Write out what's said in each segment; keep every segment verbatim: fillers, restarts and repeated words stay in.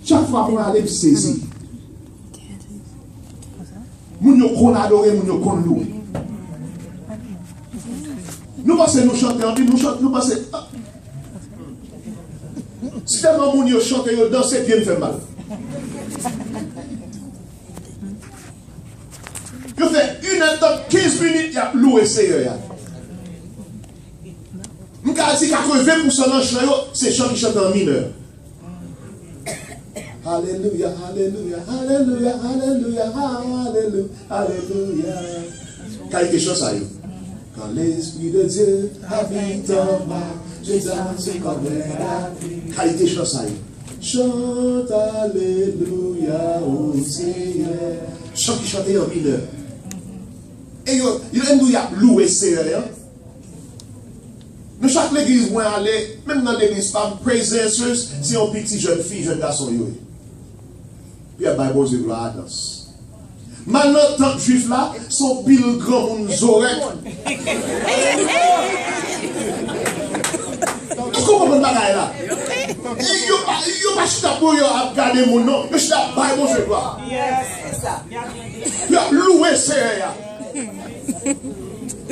Chak fwa pou ale, m sezi. Moun yo konn adore, moun yo konn louwe. Nou panse nou chante anpil, nou chante, nou panse, ah. Si tèlman moun yo chante, yo danse, pye m fè mal. Yo fè inèdtan kenz minit y ap louwe Seyè a. M ka di katreven pousan nan chan yo, se chan ki chante an minè. Alelouya, alelouya, alelouya, alelouya, alelouya, alelouya. Kalite chan sa yo. Quand l'Esprit de Dieu habite en moi, je danse comme un David. Kalite chan sa yo. Chante alelouya au Seigneur. Chan ki chante an minè. E yo, yo menm tou y ap louwe Seyè a. Nan chak legliz mwen ale, menm nan legliz pa m, praise dancers, se yon piti jèn fi, jèn gason yo ye. Pou y ap bay Bondye glwa a dans. M al nan tanp jwif la, se yon pil granmoun zorèk. Èske w konprann bagay la? E yo pa, yo pa chita pou yo ap gade moun, non. Yo chita ap bay Bondye glwa. Y ap louwe Seyè a.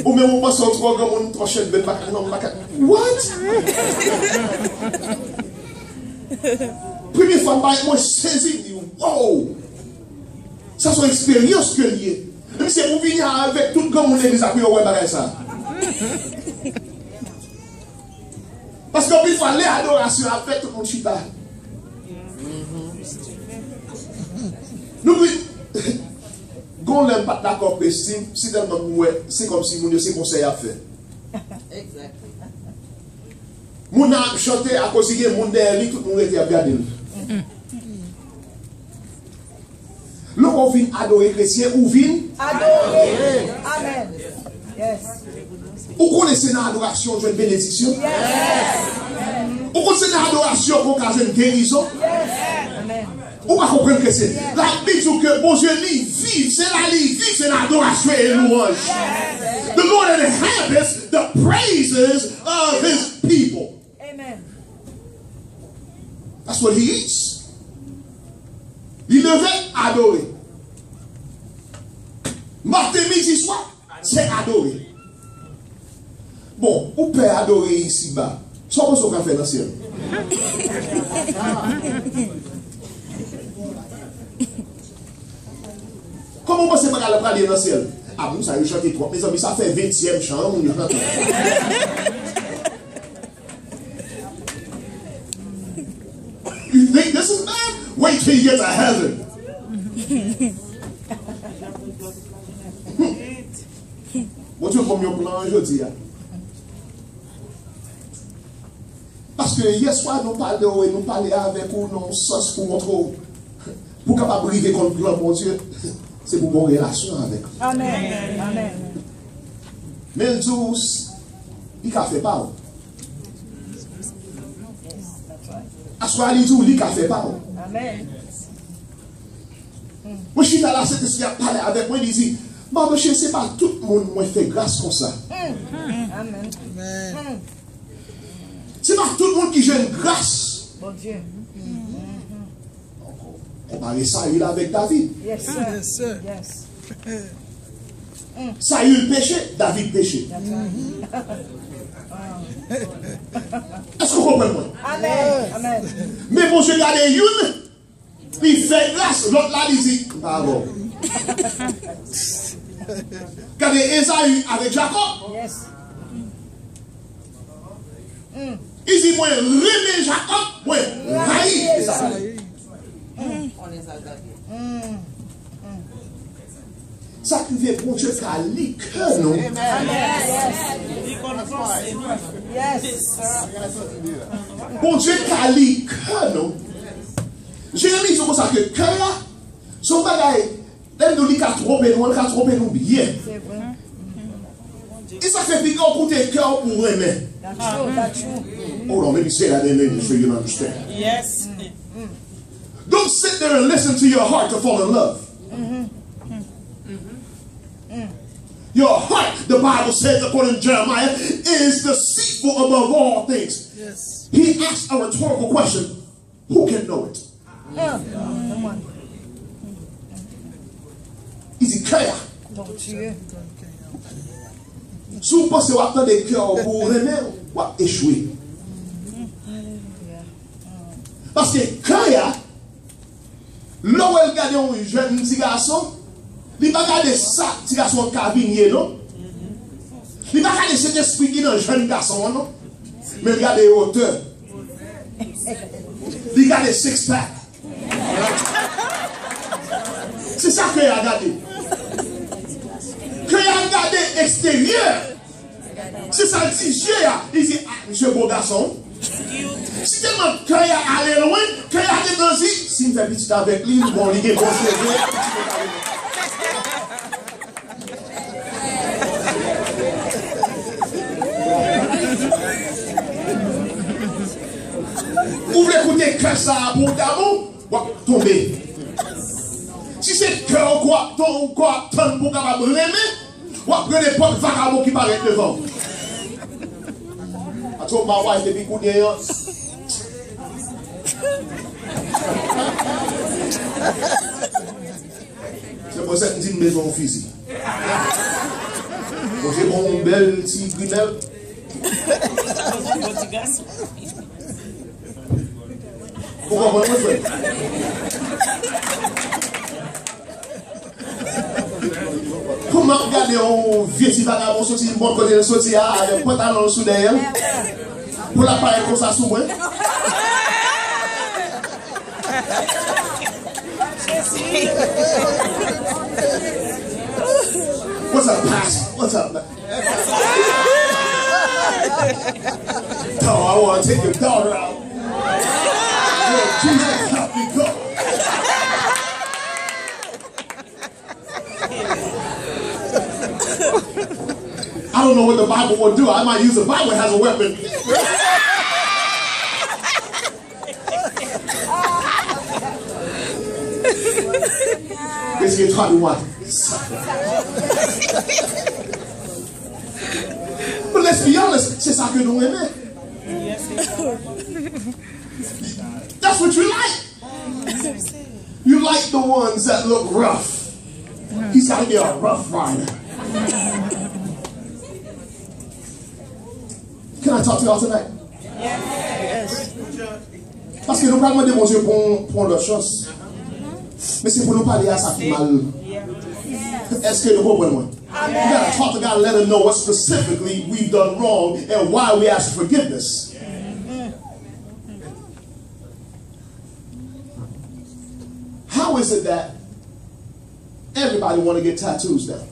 Ou menm ou panse w twò granmoun, twò chèlbè, m pa ka, non, m pa ka. What? Premye fwa m bay, mwen sezi, m di, wow! Sa se yon eksperyans ke l ye. Misye pou vini avèk tout granmoun legliz la pou yo wè bagay sa. Paske anpil fwa, lè adorasyon ap fèt, tout moun chita. Nou pi, gon lè m pa t dakò ke si, si tèlman m wè, se kòmsi moun yo se konsèy y ap fè. Moun nan ap chante, akoz li gen moun dèyè li, tout moun rete ap gade l. Lè w vin adore kretyen, ou vin adore. Amèn. Yes. Ou konnen se nan adorasyon w jwenn benediksyon? Yes. Ou konnen se nan adorasyon ke w ka jwenn gerizon? Yes. Amèn. Ou pa konprann kretyen? Labib di w ke Bondye li viv, se la li viv, se nan adorasyon e lwanj. Yes. The Lord inhabits the praises of his people. Amen. That's what he is. Li leve, adore. Maten, midi, swa, se adore. Bon, ou pè adore isiba. Sa w panse w ka fè nan syèl? Kòman w panse bagay la prale nan syèl? A, moun sa yo chante twòp. Mezanmi, sa fè ventyèm chan an moun yo chante. You think this is bad? Wait till you get to heaven. Bondye ban m yon plan jodi a. Paske yè swa nou pale w e nou pale avèk ou nan yon sans pou montre w, pou w kapab rive konn plan Bondye, se pou gon relasyon avèk li. Amèn. Amèn. Men l di w, li ka fè pa w. Aswè a li di w, li ka fè pa w. Amèn. Mwen chita la, Sentespri a pale avèk mwen, li di, Madoche, se pa tout moun mwen fè gras konsa. Amèn. Se pa tout moun ki jwenn gras. Bondye. Konpare Sayil avèk David. Yes, sir. Yes, sir. Yes. Sayil peche, David peche. That's right. Èske w konprann mwen? Amèn. Amèn. Men Bondye gade youn, li fè gras, lòt la li di, m pa avè w. Gade Ezayi avèk Jakòb. Yes. Li di, mwen renmen Jakòb, mwen rayi Ezayi. Sa k rive, Bondye ka li kè nou. Yes. Bondye ka li kè nou. Jeremi di konsa ke kè a, se yon bagay, lè m di w li ka twonpe nou, li ka twonpe nou byen. E sa fè piga w koute kè w pou renmen. That's true, that's true. Hold on, let me say that in English so you understand. Yes. Don't sit there and listen to your heart to fall in love. Your heart, the Bible says, according to Jeremiah, is deceitful above all things. Yes. He asked a rhetorical question. Who can know it? Li di kè a. Si w panse w ap tande kè w pou w renmen, w ap echwe. Paske kè a, lè w wè l gade yon jèn ti gason, li pa gade sa ti gason an ka vin ye non. Li pa gade Sentespri ki nan jèn gason an non. Men l gade wotè. Li gade six pack. Se sa kè a gade. Kè a gade eksteryè. Se sa l di je a. Li di, "Ah, misye bo gason." Si tèlman kè a ale lwen, kè a gentan di, "Si m fè pitit avèk li, bon, li gen bon cheve." Ou vle koute kè sa a pou w damou, w ap tonbe. Si se kè w ko ap ton-, w ko ap tann pou w kapab renmen, w ap pran nenpòt vagabon ki parèt devan w. I told my wife depi kounye a. Se pou sa m di m bezwen yon fizi. Bon, se bon, yon bèl ti grimèl. Ou konprann mwen, frè? Kòman m ap gade yon vye ti vagabon soti nenpòt kote l soti a, avèk pantalon l sou dèyè l, pou l ap parèt konsa sou mwen? What's up, Pastor? What's up, man? No, I wanna take your daughter out. Lord Jesus, help me, God. I don't know what the Bible will do. I might use the Bible as a weapon. Let's get talking about. But let's be honest, se sa ke nou renmen. That's what you like. You like the ones that look rough. He's got to be a rough rider. Can I talk to y'all tonight? Paske nou pral mande Bondye pou, pou yon lòt chans. Men se pou nou pale a sa ki mal. Èske nou konprann mwen? We gotta talk to God, let him know what specifically we've done wrong and why we ask for forgiveness. How is it that everybody want to get tattoos now?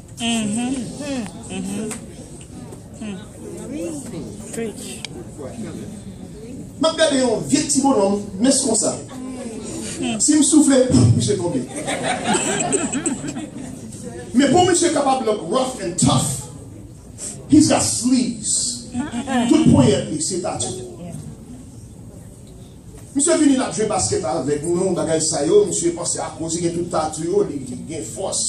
M ap gade yon vye ti bonòm, mens konsa. Si m soufle, pouf, misye tonbe. Men pou misye kapab look rough and tough, he's got sleeves. Tout ponyèt li se tatoo. Misye vini l ap jwe basket avèk nou, bagay sa yo, misye panse akoz li gen tout tatoo yo, li, li gen fòs.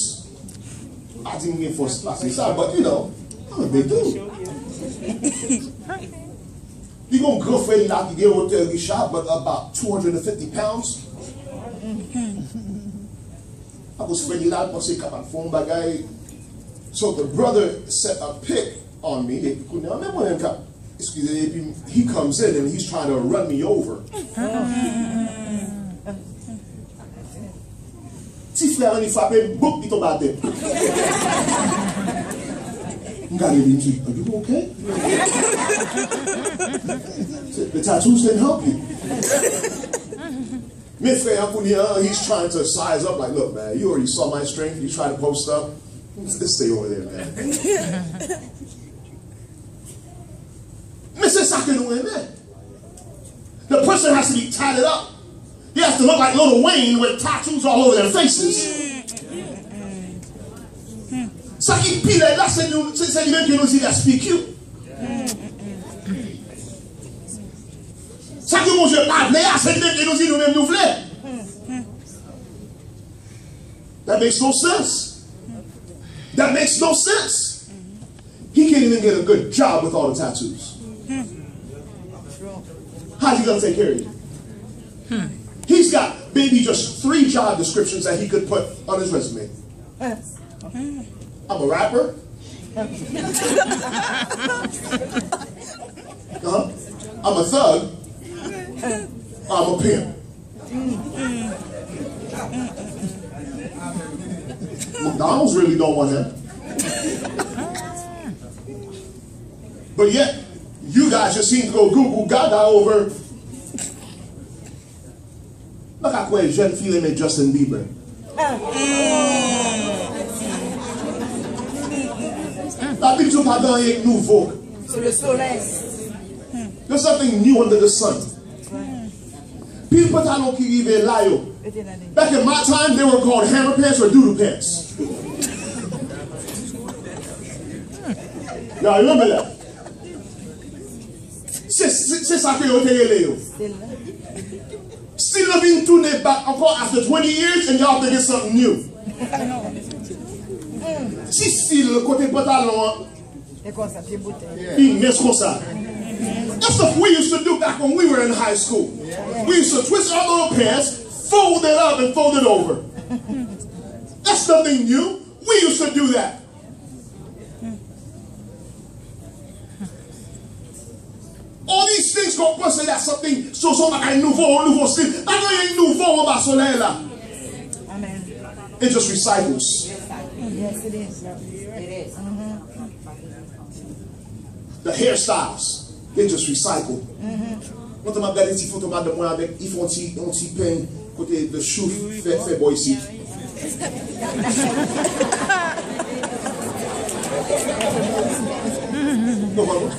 M pa di m gen fòs pase sa, but you know, I'm a big dude. Li gen yon gran frè li la ki gen wotè Richard, but about two hundred and fifty pounds. Akoz frè li la, l panse kapab fè yon bagay. So the brother set a pick on me. Epi kounye a, men mwen menm k ap, eskize, epi he comes in and he's trying to run me over. Ti frè an, li frape m, bouk, li tonbe atè. M gade li, m di, "Are you okay?" The tattoos didn't help you. Men frè an kounye a, he's trying to size up, like, "Look, man, you already saw my strength, you trying to post up. Just stay over there, man." Men se sa ke nou renmen. The person has to be tatted up. They have to look like Lil Wayne with tattoos all over their faces. Sa ki pi lèd la, se nou, se, se li menm ki nou di, "That's P Q." Sa ke Bondye pa vle a, se li menm ki nou di nou menm nou vle. That makes no sense. That makes no sense. He can't even get a good job with all the tattoos. How's he gonna take care of you? He's got maybe just three job descriptions that he could put on his resume. I'm a rapper. Uh-huh. I'm a thug. I'm a pimp. McDonald's really don't want him. But yet, you guys just seem to go goo goo gaga over. M pa ka kwè jèn fi renmen Justin Bieber. Labib di w pa gen anyen k nouvo. Sou le solèy. There's nothing new under the sun. Pil pantalon ki rive la yo. Back in my time, they were called hammer pants or doodoo pants. Y'all remember that? Se, se, se sa ke yo te rele yo. Stil lan vin tounen back ankò after twenty years and y'all think it's something new. Ti stil kote pantalon an, li mens konsa. That's stuff we used to do back when we were in high school. We used to twist our little pants, fold it up and fold it over. That's nothing new. We used to do that. All these things qu'on pense that something, so, so bagay nouvo, yon nouvo stil. Pa gen anyen nouvo anba solèy la. Amen. It just recycles. Yes, it is. It is. The hairstyles, they just recycle. Mwen te m ap gade ti foto madanm mwen avèk, li fè yon ti, yon ti peny kote the shoe fè, fè bò isit. Konprann mwen?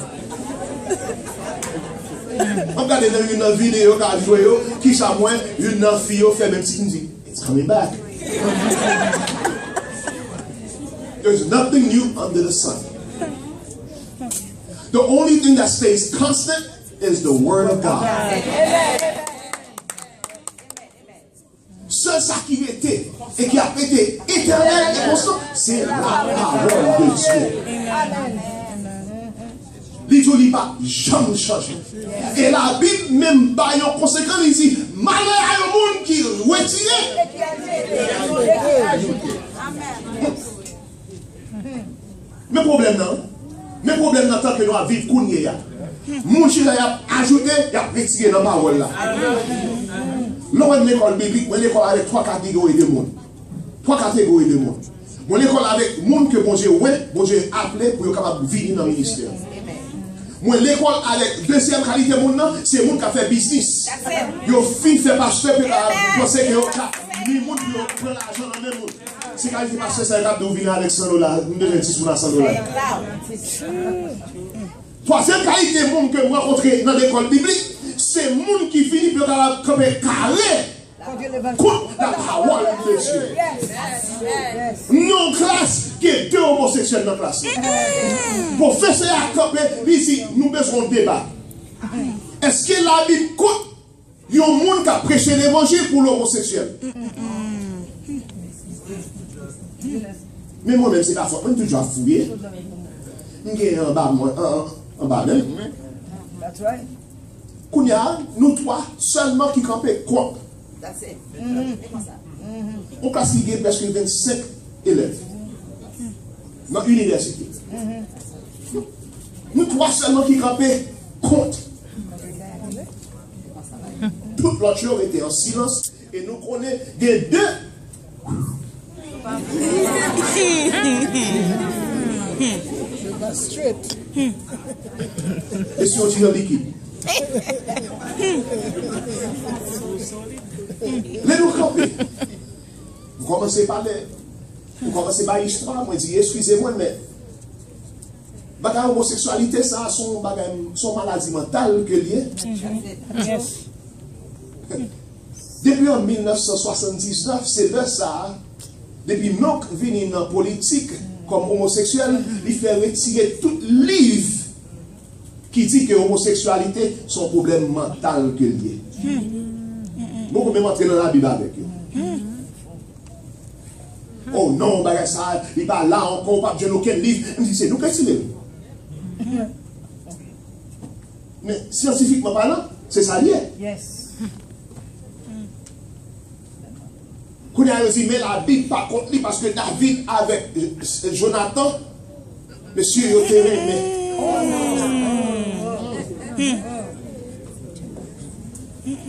M ap gade nan youn nan videyo k ap jwe yo, kisa mwen, youn nan fi yo fè menm ti, m di, it's coming back. There's nothing new under the sun. The only thing that stays constant is the word of God. Sèl sa ki rete e ki ap rete etènèl e konstan, se lapawòl de Dye. Li di w li pa janm chanje. E Labib menm bay yon konsekans, li di, malè a yon moun ki retire. Men pwoblèm nan, men pwoblèm nan, tanke nou ap viv kounye a. Moun chita, y ap ajoute, y ap retire nan pawòl la. Lè w wè lekòl biblik, mwen lekòl avèk twa kategori de moun. Twa kategori de moun. Mwen lekòl avèk moun ke Bondye wè, Bondye aple pou yo kapab vini nan ministè. Mwen lekòl avèk dezyèm kalite moun nan, se moun k ap fè biznis. Yo fin fè pastè, pou yo ka panse ke yo ka ni moun pou yo pran lajan nan men moun. Se kalite pastè sa yo k ap di w vini avèk san dola, m bezwen ti sou la san dola. Twazyèm kalite moun ke m rankontre nan lekòl biblik, se moun ki vini pou yo kapab kanpe kare kont lapawòl de Dye. Nan yon klas, gen de omoseksyèl nan klas la. Pwofesè a kanpe, li di, nou bezwen yon deba. Èske Labib kont yon moun k ap preche levanjil pou l omoseksyèl? Men mwen menm, se pa fòt mwen, m toujou ap fouye. M gen anba mwen, an, an, anba men m. Kounye a, nou twa sèlman ki kanpe kont. Yon klas ki gen prèske vennsenk elèv nan inivèsite. Nou twa sèlman ki kanpe kont. Tout lòt yo rete an silans e nou konnen gen de. E si yon ti jan likid. Lè nou kanpe, nou kòmanse pale, nou kòmanse bay istwa, mwen di, eskize mwen, men bagay omoseksyalite sa, se yon bagay, se yon maladi mantal ke l ye. Depi an mil nèf san swasanndiznèf, se lè sa a, depi Monk vini nan politik kòm omoseksyèl, li fè retire tout liv ki di ke omoseksyalite se yon pwoblèm mantal ke l ye. Mwen menm antre nan Labib avèk yo. Oh non, bagay sa, li pa la ankò, ou p ap jwenn okenn liv. M di, se nou k retire l. Men, syantifikman palan, se sa l ye. Yes. Kounye a, yo di, men Labib pa kont li, paske David avèk, eh, Jonatan, mesye, yo te renmen.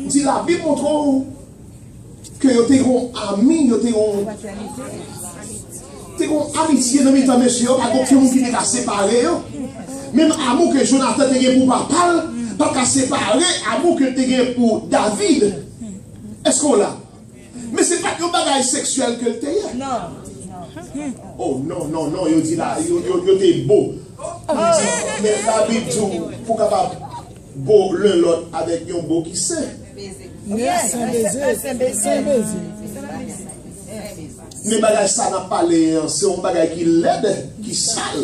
M di, Labib montre w ke yo te gen yon ami, yo te gen yon, te gen yon amitye nan mitan mesye yo, pa gen okenn moun ki te ka separe yo. Menm amou ke Jonatan te gen pou papa l, pa t ka separe amou ke l te gen pou David. Èske w la? Men se pa t yon bagay seksyèl ke l te ye. Non. Oh, non, non, non, yo di la, yo, yo, yo te bo. Men Labib di w, pou w kapab bo len lòt avèk yon bo ki sen. Yes, sen beze. Sen beze. Men bagay sa n ap pale an, se yon bagay ki lèd, ki sal.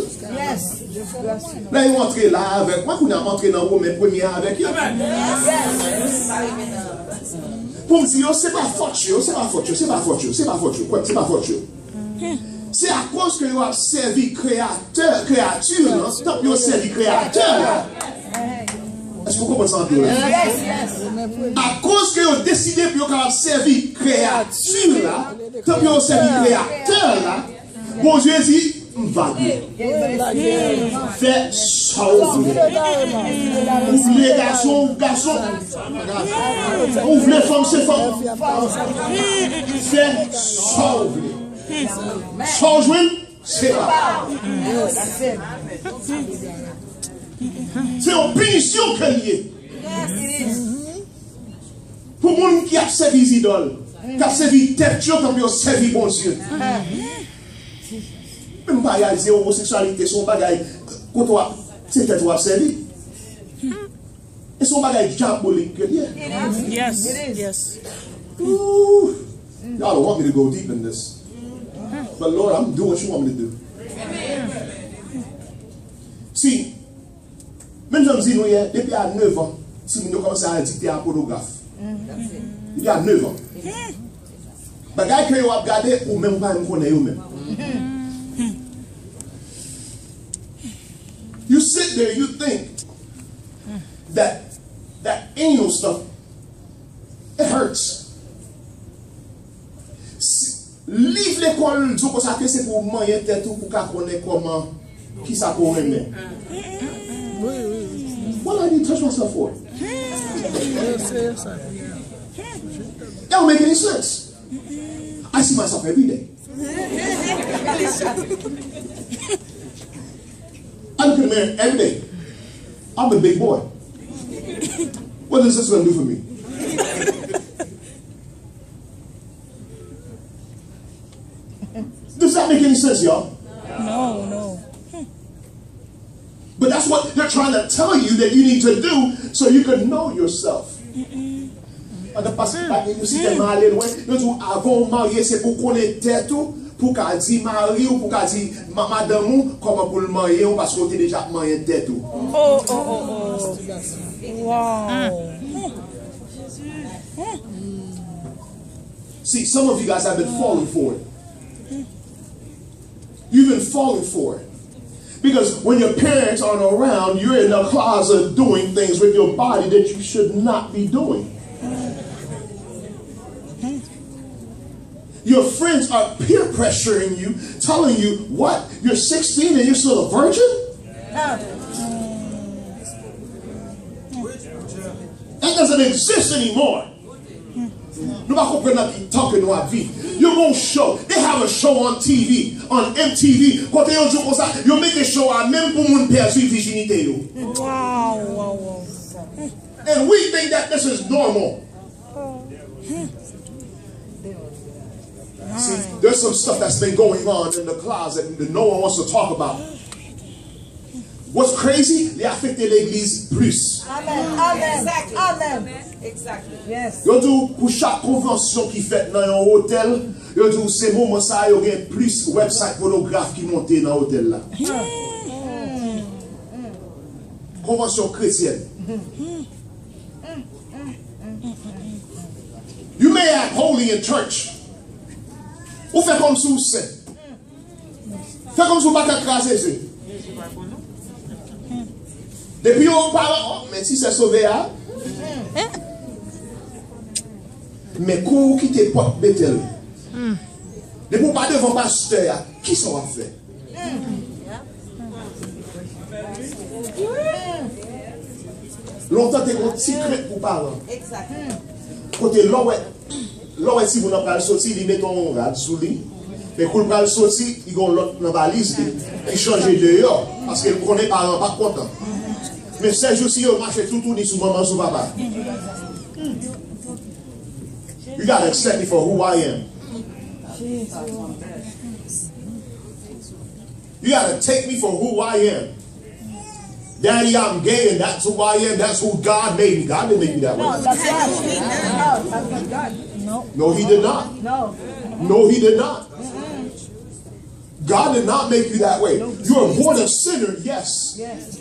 Lè yo antre la avèk mwen, kounye a m antre nan Women premye a avèk yo. Pou m di yo, se pa fòt yo, se pa fòt yo, se pa fòt yo, se pa fòt yo, kwè m, se pa fòt yo. Se akoz ke yo ap sèvi kreyatè, kreyati lan, tanp yo sèvi kreyatè la. Èske w konprann sa m ap di w la? Akoz ke yo deside pou yo kapab sèvi kreyati la, tanp yo sèvi kreyatè la, Bondye di, m va di, fè sa w vle. Ou vle gason, gason. Ou vle fanm, se fanm. Fè sa w vle. Sa w jwenn, se pa. Se yon pinisyon ke l ye. Pou moun ki ap sèvi zidòl, k ap sèvi tèt yo tankou yo sèvi Bondye. Men m pa reyalize omoseksyalite se yon bagay kote w ap, se tèt ou ap sèvi. E se yon bagay dyabolik ke l ye. Yes, yes. Ooh, y'all don't want me to go deep in this. But Lord, I'm do what you want me to do. Si, menm jan m di nou yè, depi a nèf an, timoun yo kòmanse adikte a pònograf. Depi a nèf an. Bagay ke yo ap gade, ou menm ou pa menm konnen yo menm. You sit there, you think that that anal stuff, it hurts. Si, liv lekòl di w konsa ke se pou w manyen tèt ou pou w ka konnen kòman, kisa ke w renmen. What I need to touch myself for? That don't make any sense. I see myself every day. I look in the mirror every day. I'm a big boy. What is this gonna do for me? Does that make any sense, y'all? No, no. But that's what they're trying to tell you that you need to do so you can know yourself. Ann pase pa gen yo si tèlman ale lwen, yo di w avan w marye se pou w konnen tèt ou, pou w ka di mari w, pou w ka di ma- madanm ou kòman pou l manyen w paske w te deja ap manyen tèt ou. Oh, oh, oh, oh. Wow. See, some of you guys have been falling for it. You've been falling for it. Because when your parents aren't around, you're in the closet doing things with your body that you should not be doing. Your friends are peer pressuring you, telling you, what? You're sixteen and you're still a virgin? That doesn't exist anymore. Nou pa konprann nan ki tan ke nou ap viv. Yo gen yon show. They have a show on T V, on M T V, kote yo di w konsa, yo mete show a menm pou moun pèdi vijinite yo. Wow, wow, wow. And we think that this is normal. See, there's some stuff that's been going on in the closet that no one wants to talk about. What's crazy, li afekte legliz plis. Amen. Amen. Amen. Exactly. Yes. Yo di w, pou chak konvansyon ki fèt nan yon otèl, yo di w se moman sa a yo gen plis website pònograf ki monte nan otèl la. Konvansyon kretyèn. You may act holy in church. Ou fè kòmsi w sen. Fè kòmsi w pa ka kraze je. Depi yo pa, oh, men ti sè sove a. Men kou w kite pòt Betèl, Depi w pa devan pastè a, kisa w ap fè? Lontan te gen yon ti krent pou paran. Kote lè w wè, lè w wè timoun nan pral soti, li mete yon rad sou li. Men kou l pral soti, li gen yon lòt nan valiz li, ki chanje deyò, paske l konnen paran an p ap kontan. Men sèjousi yo mache toutouni sou manman, sou papa. You gotta accept me for who I am. You gotta take me for who I am. Daddy, I'm gay, and that's who I am. That's who God made me. God didn't make me that way. No, that's not. No, that's not God. No. No, He did not. No. No, He did not. God did not make you that way. You were born a sinner, yes. Yes.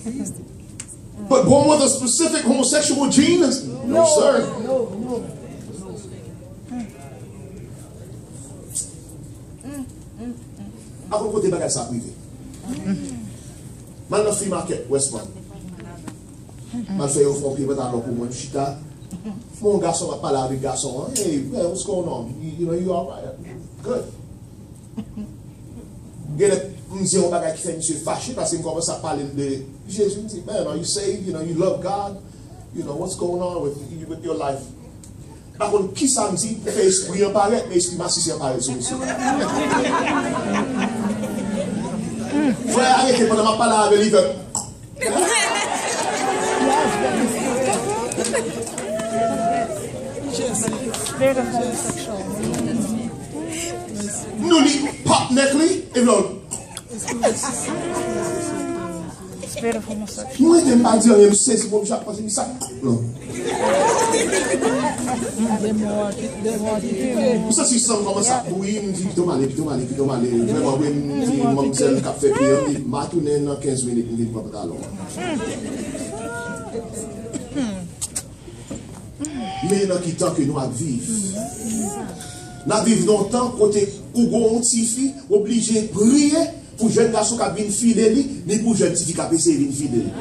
But born with a specific homosexual gene? No, sir. No, no, no. A kon kote bagay sa ap rive. M al nan flea market West Palm. M al fè yo fè yon pye pantalon pou mwen, m chita. Mwen yon gason, m ap pale avèk gason an. Hey, man, what's going on? You, you know, you all right? Good. Genlè m di yon bagay ki fè misye fache, paske m kòmanse ap pale l de Jezi. M di, "Man, are you saved? You know, you love God? You know, what's going on with, with your life?" M pa konn kisa m di pou fè espri an parèt, men espri masisi an parèt sou misye. Frè a rete pandan m ap pale avè li, fè. Spirit of homosexual. Nou li pap nèk li, epi lò. Spirit of homosexual. Mwen te m pa di anyen, m sezi, bon, m ap panse, sa. Non. Demon an ki, demon an ki kite. M santi san m kòmanse ap bouyi, m di, "Pito m ale, pito m ale, pito m ale." Vrèman vre, m di, manmzèl k ap fè pye an, m di, "M a tounen nan kenz minit, m vin pran pantalon an." Men nan ki tan ke nou ap viv. N ap viv nan yon tan kote ou gon yon tifi, w oblije priye pou jèn gason k ap vin file li, ni pou jèn tifi k ap eseye vin file li.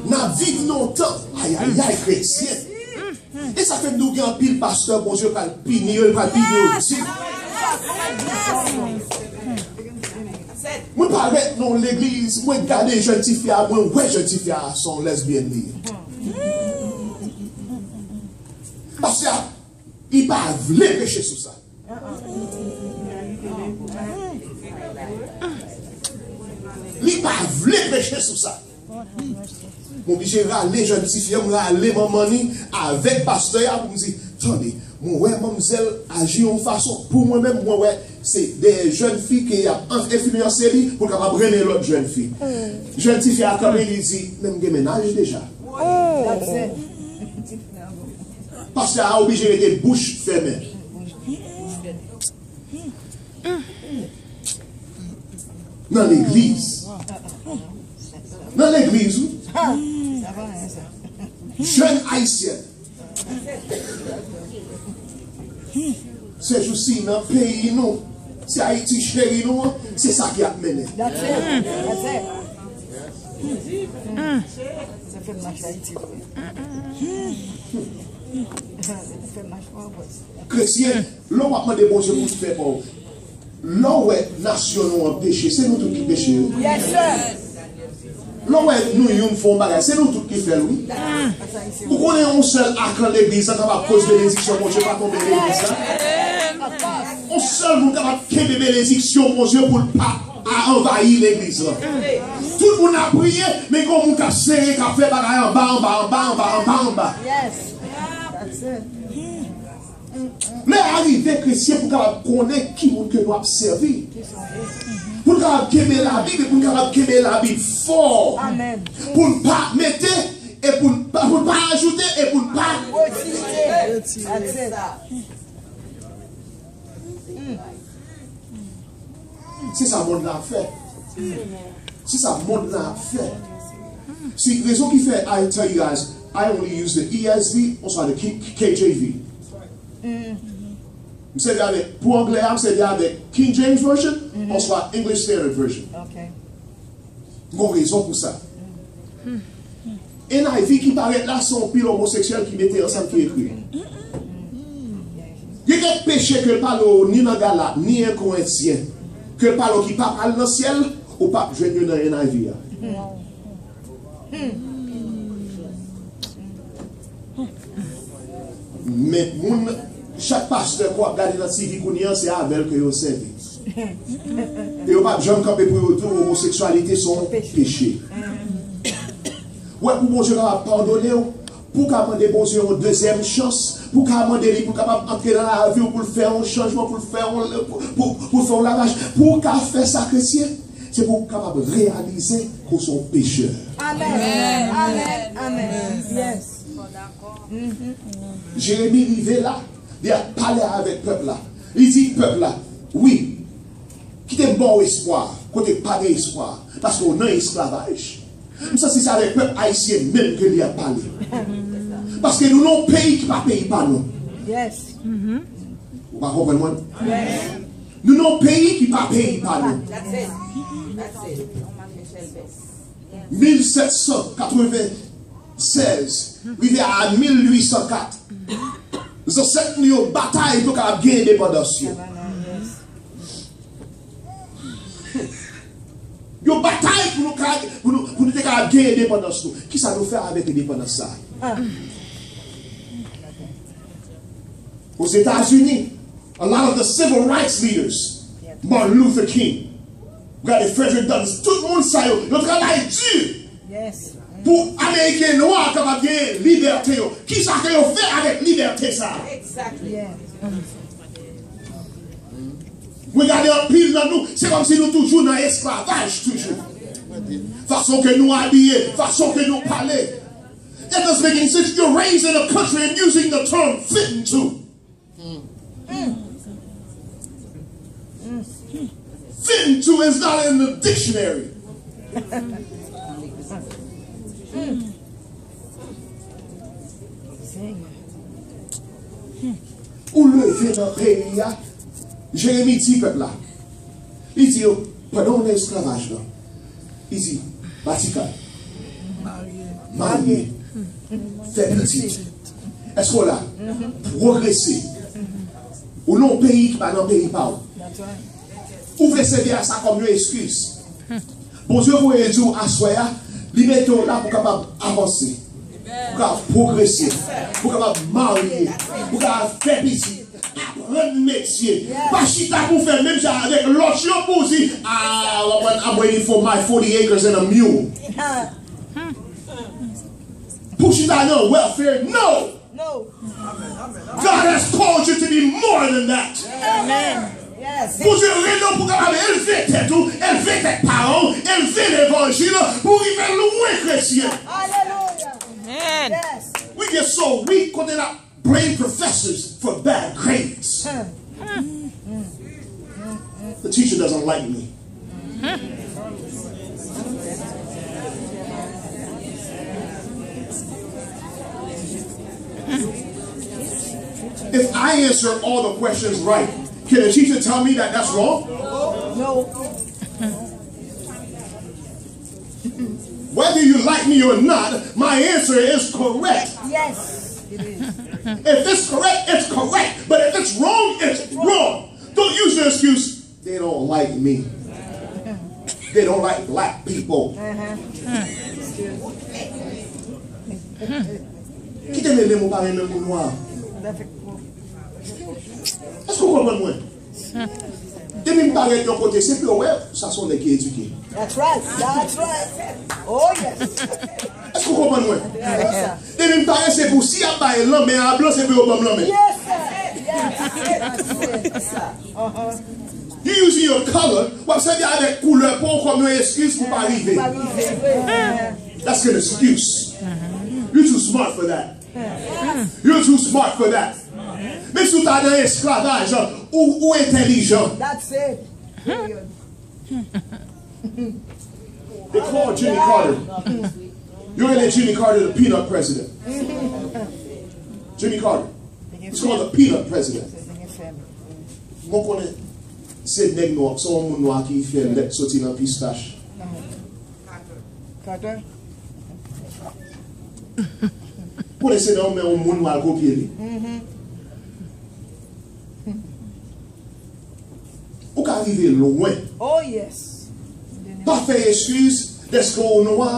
N ap viv nan yon tan, ayayay, kretyen. E sa fè m di w gen anpil pastè Bondye pral pini yo, li pral pini yo di. Mwen parèt nan yon legliz, mwen gade jèn tifi a, mwen wè jèn tifi a se yon lèzbyèn li ye. Pastè a, li pa vle preche sou sa. Li pa vle preche sou sa. M oblije rale jèn tifi an, m rale manman ni avèk pastè a pou m di, "Tande, mwen wè manmzèl aji yon fason." Pou mwen menm, mwen wè se de jèn fi ke y ap enfliyanse li pou l kapab renmen lòt jèn fi. Jèn tifi a kanpe, li di, "Men m gen mennaj deja." Pastè a oblije rete bouch fèmen. Nan legliz. Nan legliz, wi. Jèn ayisyen. Sejousi, nan peyi nou, se Ayiti cheri nou an, se sa ki ap mennen. That's it. That's it. Sa fè m mache Ayiti vre. Sa fè m mache anpòs. Kretyen, lè w ap mande Bondye pou l fè pa w, lè w wè nasyon nou an peche, se nou tout ki peche, wi. Yes, sir. Lè w wè nou youn fè yon bagay, se nou tout ki fè l, wi. Ou konnen yon sèl akan legliz la kapab koz benediksyon Bondye pa tonbe legliz la. Yon sèl moun kapab kenbe benediksyon Bondye pou l pa a anvayi legliz la. Tout moun ap priye, men gen yon moun k ap sere, k ap fè bagay anba, anba, anba, anba, anba, anba. Yes. That's it. Lè a rive, kretyen, pou n kapab konnen ki moun ke nou ap sèvi. Pou n kapab kenbe Labib, e pou n kapab kenbe Labib fò. Amen. Pou n pa mete, e pou n pa, pou n pa ajoute, e pou n pa retire. That's it. Se sa mond la ap fè. Se sa mond la ap fè. Se rezon ki fè, I tell you guys, I only use the E S V, oswa the K-, K J V. M sèvi avèk, pou anglè a, m sèvi avèk King James Version, oswa English Standard Version. Gon rezon pou sa. N I V ki parèt la, se yon pil omoseksyèl ki mete ansanm ki ekri. Gen kèk peche ke l pale w ni nan Galat, ni nan Korentyen, ke l pale w ki p ap al nan syèl, ou p ap jwenn yo nan N I V a. Men moun, chak pastè ke w ap gade nan T V kounye a, se avè l ke yo sèvi. E yo p ap janm kanpe pou yo di w omoseksyalite se yon peche. Ou wè, pou Bondye kapab padone w, pou w ka mande Bondye yon dezyèm chans, pou w ka mande li pou l kapab antre nan lavi w, pou l fè yon chanjman, pou l fè yon, pou, pou, pou l fè yon lavaj, pou w ka fè sa kretyen, se pou w kapab reyalize ke w se yon pechè. Amen. Amen. Amen. Yes. Jeremi rive la, li ap pale avèk pèp la. Li di pèp la, wi, kite m ba w espwa, kote pa gen espwa, paske w nan esklavaj. M santi se avèk pèp ayisyen menm ke li ap pale. Paske nou nan yon peyi ki pa peyi pa nou. Yes. Ou pa konprann mwen? Yes. Nou nan yon peyi ki pa peyi pa nou. That's it. That's it. Mil sèt san katreven sèz rive a mil uit san kat, zansèt nou yo batay pou kapab gen endepandans yo. Yo batay pou nou ka, pou nou, pou nou te kapab gen endepandans nou. Kisa nou fè avèk endepandans sa a? Ozetazini, a lot of the civil rights leaders, Martin Luther King, gade Frederick Douglass, tout moun sa yo, yo travay di pou Ameriken nwa kapab gen libète yo. Kisa ke yo fè avèk libète sa a? Mwen gade anpil nan nou, se kòmsi nou toujou nan esklavaj toujou. Fason ke nou abiye, fason ke nou pale. That doesn't make any sense. You're raised in a country and using the term fitting to. Fitting to is not in the dictionary. Ou leve nan peyi a, Jeremi di pèp la, li di yo, pandan w nan esklavaj la, li di, bati kay, marye, fè pitit. Èske w la? Pwogrese. Ou nan yon peyi ki pa nan peyi pa w. Ou vle sèvi a sa kòm yon eskiz. Bondye voye di w aswè a, li mete w la pou kapab avanse, pou kapab pwogrese, pou kapab marye, pou kapab fè pitit, aprann metye. Pa chita pou fè menm jan avèk lòt yo pou w di, ah, I'm waiting for my forty acres and a mule. Pou chita nan welfare, no! No. God has called you to be more than that. Amen. Yes. Bondye rele w pou kapab elve tèt ou, elve tèt paran w, elve levanjil, pou rive lwen kretyen. Hallelujah. Amen. Yes. We get so weak kote n ap blame professors for bad grades. The teacher doesn't like me. If I answer all the questions right, can a teacher tell me that that's wrong? No. Whether you like me or not, my answer is correct. Yes, it is. If it's correct, it's correct. But if it's wrong, it's wrong. Don't use the excuse, they don't like me. They don't like black people. Kite m renmen m ou pa renmen moun nwa. Èske w konprann mwen? Depi m parèt yon kote, se pou yo wè sa se yon nèg ki edike. That's right. That's right. Oh, yes. Èske w konprann mwen? Yes, sir. Depi m parèt, se pou si y ap bay lanmen a blan, se pou yo ban m lanmen. Yes, sir. Yes. Yes, sir. Uh-huh. You using your color, w ap sèvi avèk koulè pa w kòm yon eskiz pou pa rive. Pa rive. That's an excuse. You're too smart for that. You're too smart for that. Men si w ta nan esklavaj, ou, ou entèlijan. That's it. Period. They call Jimmy Carter. Yo rele Jimmy Carter the peanut president. Jimmy Carter. It's called the peanut president. Mwen konnen se nèg nwa, se yon moun nwa ki fè lèt soti nan pistach. Carter? Konnen se nan yon men yon moun w al kopye li. Ou ka rive lwen. Oh, yes. Pa fè eskiz dèske w nwa.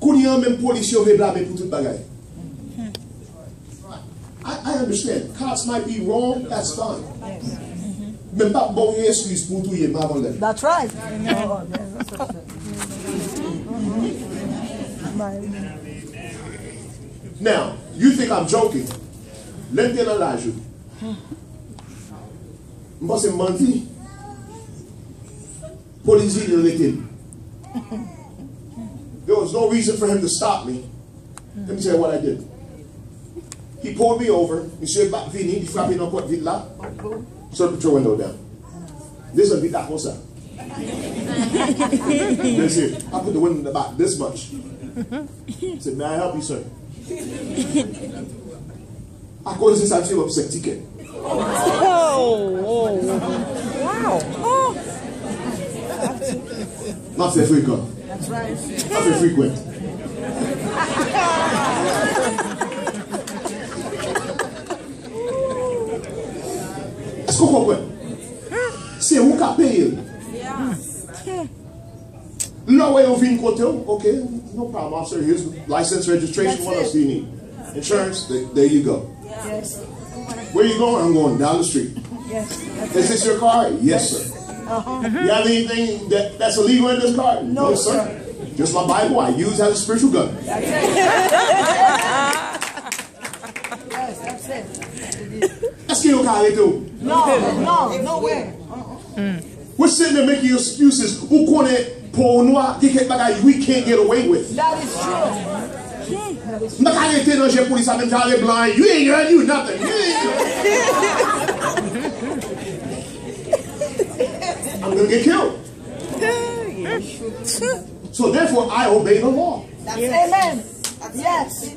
Kounye a menm polis yo vle blame pou tout bagay. I, I understand. Cops might be wrong, that's fine. Men m p ap ba w yon eskiz pou w touye m avan lè. That's right. Now, you think I'm joking. Lè m te nan laj ou, m panse m bandi. Polis vini, yo rete m. There was no reason for him to stop me. Let me tell you what I did. He pulled me over. Misye bat vini, li frape nan pòt vit la. Sir, put your window down. Desann vit la konsa. Listen, I put the window about this much. Said, "May I help you, sir?" Akoz de sa, misye ban m senk tikè. Oh, oh, oh. Wow. Oh. M ap fè frekan. That's right. M ap fè frequent. Èske w konprann? Se ou k ap peye l. Lè w wè yo vin kote w, "Okay, no problem, officer. Here's license, registration. What else do you need? Insurance? There, there you go." Yes. "Where you going?" "I'm going down the street." Yes. Is this your car?" "Yes, sir." Uh-huh. "You have anything that, that's illegal in this car?" "No, sir. Just my Bible I use as a spiritual gun." Yes, that's it. Èske yo ka arete w? No, no, no way. We're sitting there making excuses. Ou konnen po w nwa, gen kèk bagay we can't get away with. That is true. M pa ka rete nan je polis la menm jan avèk blan an. "You ain't gonna do nothing. You ain't gonna." I'm gonna get killed. So therefore, I obey the law. Amen. Yes.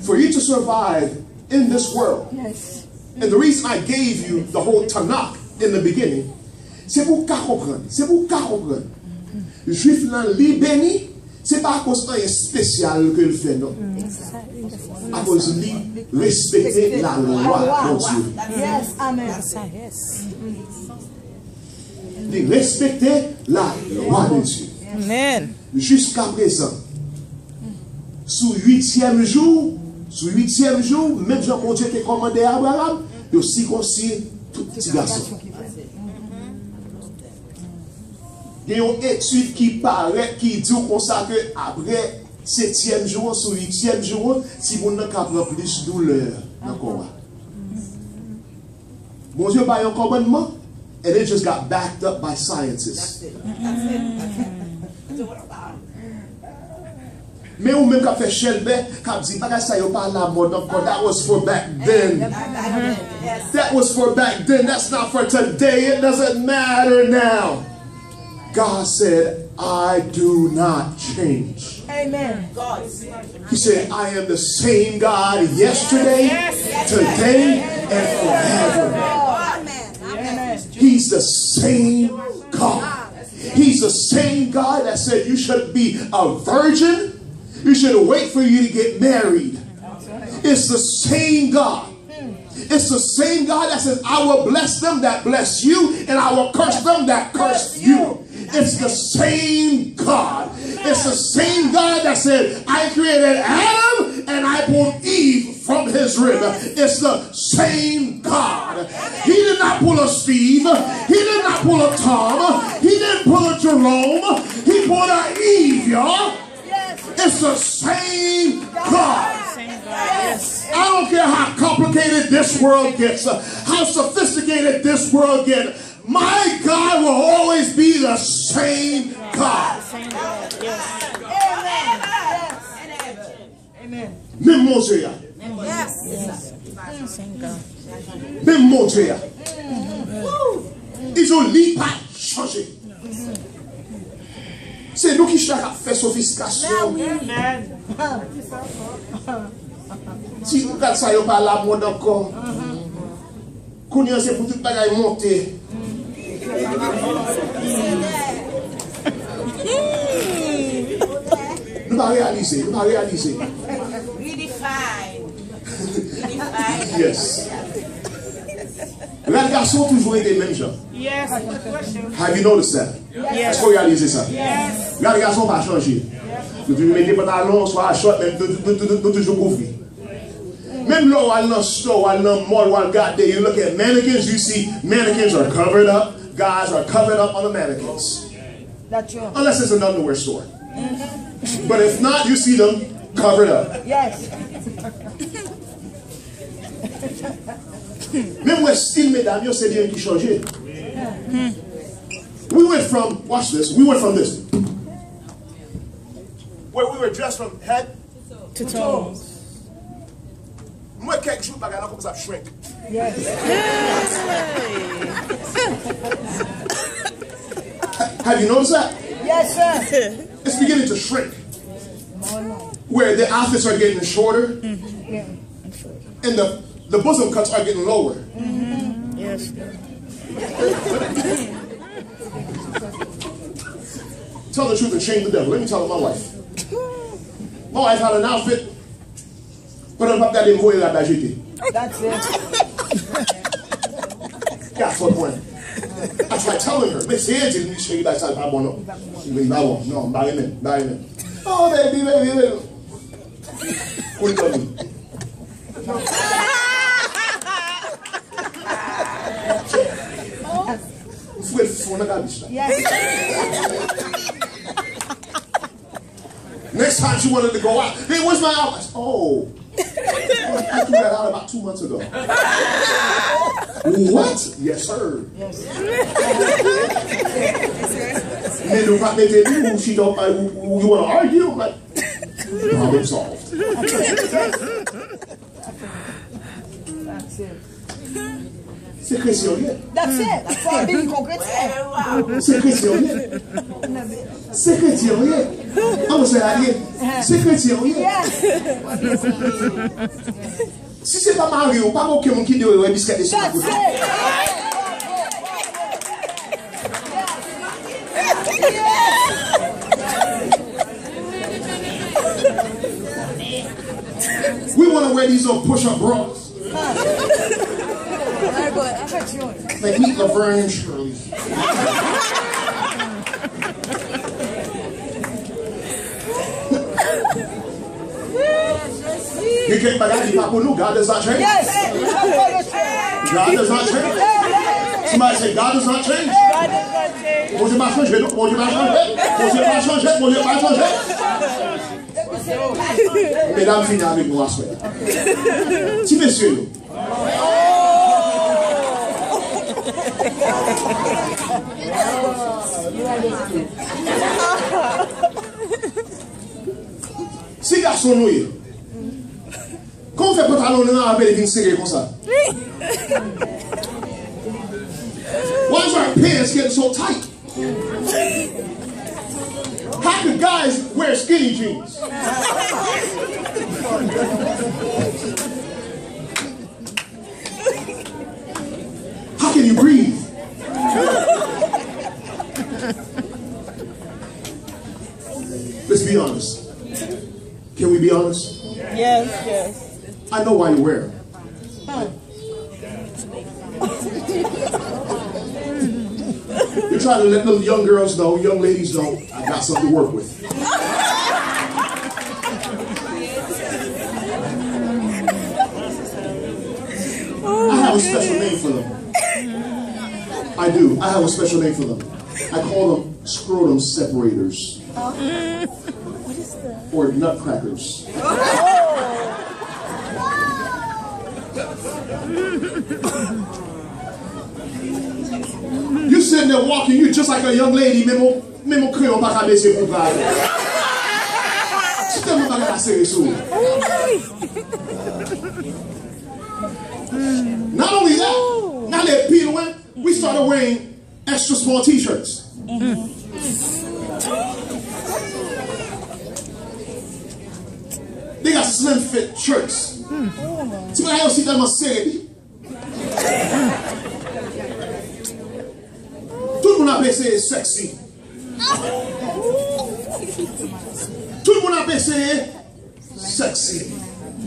For you to survive in this world, and the reason I gave you the whole Tanakh in the beginning, se pou w ka konprann, se pou w ka konprann. Jwif lan li beni, se pa akoz anyen espesyal ke l fè, non. Akoz li respekte lalwa Bondye. Yes, amen. Li respekte lalwa de Dye. Amen. Jiskaprezan, sou uityèm jou, sou uityèm jou, menm jan Bondye te kòmande Abraram, yo sikonsi tout ti gason. Gen yon etid ki parèt ki di w konsa ke apre setyèm jou an, sou uityèm jou an, timoun nan ka pran plis doulè nan kò a. Bondye bay yon kòmandman, and it just got backed up by scientists. Men ou menm k ap fè chèlbè, k ap di bagay sa yo pa lamòd ankò, that was for back then. That was for back then. That's not for today. It doesn't matter now. God said, "I do not change." Amen. He said, "I am the same God yesterday, today, and forever." He's the same God. He's the same God that said you should be a virgin. You should wait for you to get married. It's the same God. It's the same God that says, "I will bless them that bless you, and I will curse them that curse you." It's the same God. It's the same God that said, "I created Adam and I pulled Eve from his rib." It's the same God. He did not pull a Steve. He did not pull a Tom. He didn't pull a Jerome. He pulled a Eve, y'all. It's the same God. I don't care how complicated this world gets, uh, how sophisticated this world gets, my God will always be the same God. Menm Bondye a. Menm Bondye a. Izo li pa chanje. Se nou ki chak ap fè sofistikasyon. Ti gad sa yo pa lamòd ankò. Kounye a se pou tout bagay monte. Nou pa reyalize, nou pa reyalize. Redefine. Redefine. Yes. Rad gason toujou rete menm jan. Yes. Have you noticed that? Yes. Èske w reyalize sa? Yes. Rad gason pa chanje. Nou toujou mete pantalon, swa short, men nou, nou, nou, nou, nou toujou kouvri. Menm lè w al nan store, w al nan mall, w al gade, you look at mannequins, you see mannequins are covered up. Guys are covered up on the mannequins. That's true. Unless it's an underwear store. But if not, you see them covered up. Yes. Menm wè stil medam yo, se li menm ki chanje. We went from, watch this, we went from this. Where we were dressed from head to toe. Mwen kèk jou bagay la kòmanse ap shrink. Yes. Have you noticed that? Yes, sir. It's beginning to shrink. Where the outfits are getting shorter and the, the bosom cuts are getting lower. Yes. Tell the truth and shame the devil. Let me tell my wife. My wife had an outfit. Pandan l p ap gade m voye rad la jete. That's it. Gad fòt mwen. I try telling her. Men se di l, cheri, bagay sa l pa bon non. Li pa bon. Non, m pa renmen, m pa renmen. Oh, baby, baby, baby. Kou l dòmi. M foure l fon nan kabich la. Yes. Next time she wanted to go out, "Hey, where's my outfit?" "Oh, I threw that out about two months ago." "What?" "Yes, sir." Yes. Men nou pa mete nou, she don't, uh, you wanna argue? I'm like, problem solved. That's it. Se kretyen w ye. That's it. That's why I be kon kretyen. Se kretyen w ye. Se kretyen w ye. An mwen se la ye. Se kretyen w ye. Yes. Si se pa mari w, pa gen okenn moun ki dwe wè biskèt de sou kote. That's it. We wanna wear these little push-up bras. Like, meet Laverne and Shirley. Gen kèk bagay ki pa pou nou, God does not change. Yes. God does not change. Somebody say, "God does not change." Bondye pa chanje, non. Bondye pa chanje. Bondye pa chanje. Bondye pa chanje. Medam fini avèk nou aswè. Ti mesye yo. Si gason nou ye, kòman w fè pantalon nan apre li vin sere konsa? Why is our pants getting so tight? How could guys wear skinny jeans? How can you breathe? Let's be honest. Can we be honest? Yes, yes. I know why you wear 'em. You're trying to let them young girls know, young ladies know, I got something to work with. I have a special name for them. I do. I have a special name for them. I call them scrotum separators. Or nutcrackers. You sitting there walking, you just like a young lady, men mon, men mon kreyon pa ka bese pou pale. Ti tèlman bagay la sere sou ou. Not only that, n ale pi lwen, we started wearing extra small t-shirts. They got slim fit shirts. Ti bagay yo si tèlman sere. Tout moun ap eseye sexy. Tout moun ap eseye sexy.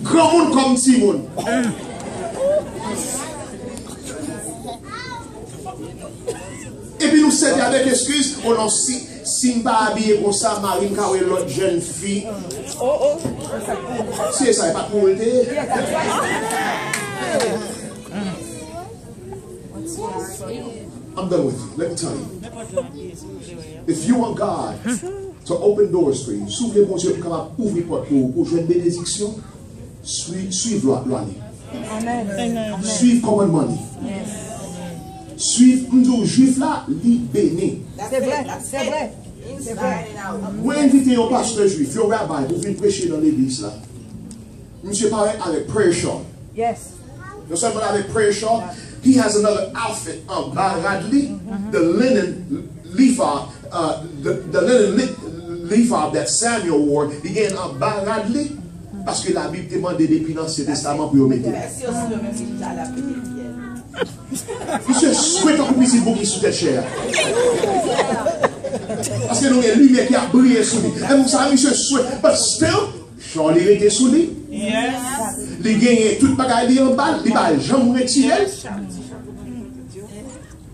Granmoun kòm timoun. Epi nou sèvi avèk eskiz, o non, si, si m pa abiye konsa, mari m ka wè lòt jèn fi. Se sa, e pa pou ou l te ye. I'm done with you. Let me tell you. If you want God to open doors for you, si w vle Bondye pou kapab ouvri pòt pou ou, pou jwenn benediksyon, swi-, swiv lwa, lwa li. Swiv kòmandman li. Swiv, m di w, jwif la, li beni. Se vre, se vre. Se vre. Mwen envite yon pastè jwif, yon rabbi, pou vin preche nan legliz la. Misye parèt avèk prayer shawl. Non sèlman l avèk prayer shawl, he has another outfit anba rad li, the linen ephod, uh, the, the linen li-, ephod that Samuel wore, li gen anba rad li, paske Labib te mande depi nan Ansyen Testaman pou yo mete l. Misye swe tankou pitit bouki sou tèt chè a. Paske nou gen limyè ki ap briye sou li. E sa misye swe, but still, shawl li rete sou li. Li genyen tout bagay li anba l, li pa janm retire l.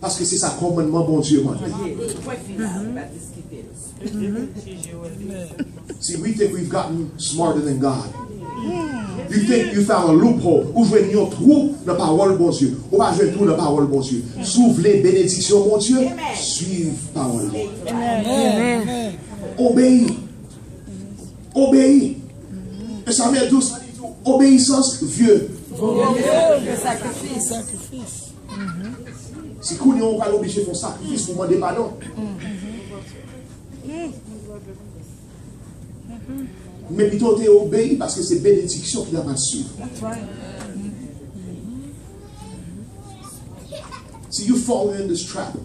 Paske se sa kòmandman Bondye mande. See, we think we've gotten smarter than God. You think you found a loophole. Ou jwenn yon twou nan pawòl Bondye. Ou pa jwenn twou nan pawòl Bondye. Si w vle benediksyon Bondye, swiv pawòl li. Obeyi. Obeyi. E sa mèt dous, obeyisans vye. Sakrifis. Si kounye a w pral oblije fè yon sakrifis pou mande padon. Men pito w te obeyi paske se benediksyon ki ta pral swiv. Si you fall in this trap,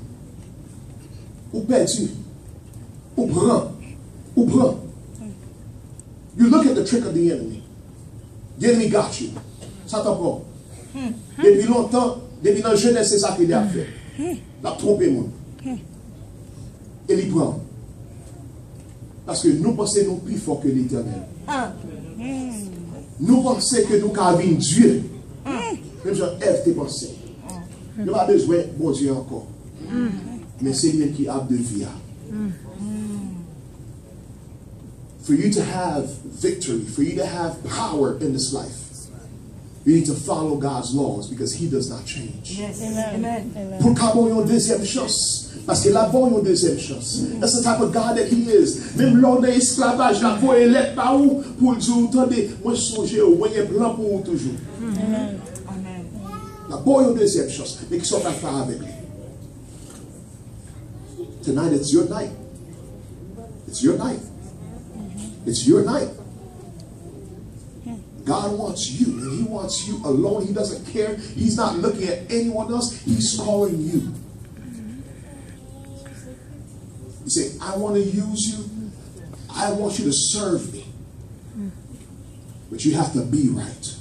ou pèdi, ou pran, ou pran. You look at the trick of the enemy. The enemy got you. Satan pran w. Depi lontan, depi nan jenès, se sa ke li ap fè. L ap twonpe moun. E li pran w. Paske nou panse nou pi fò ke Letènèl. Nou panse ke nou ka vin Dye. Menm jan Èv te panse. Yo pa bezwen Bondye ankò. Men se li menm ki ab de vi a. For you to have victory, for you to have power in this life, you need to follow God's laws because He does not change. Pou l ka ba w yon dezyèm chans, paske l ap ba w yon dezyèm chans. That's the type of God that He is. Menm lè w nan esklavaj, l ap voye lèt ba ou pou l di w, tande, mwen sonje w, mwen gen plan pou ou toujou. L ap ba w yon dezyèm chans. Men kisa w pral fè avèk li? Tonight, it's your night. It's your night. It's your night. God wants you, and He wants you alone. He doesn't care. He's not looking at anyone else. He's calling you. He said, I want to use you. I want you to serve me. But you have to be right.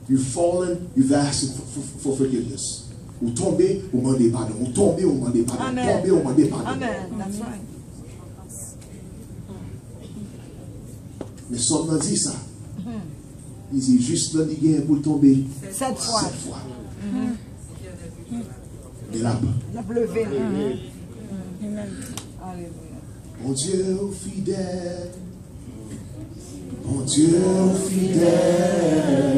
You fallen, you've asked for, for, for forgiveness. Ou tonbe, ou mande padon. Ou tonbe, ou mande padon. Ou tonbe, ou mande padon. Men Sòm nan di sa. Li di, jis la, li genyen pou l tonbe sèt fwa. Sèt fwa. Men l ap, l ap leve. Alelouya. Bondye ou fidèl. Bondye ou fidèl.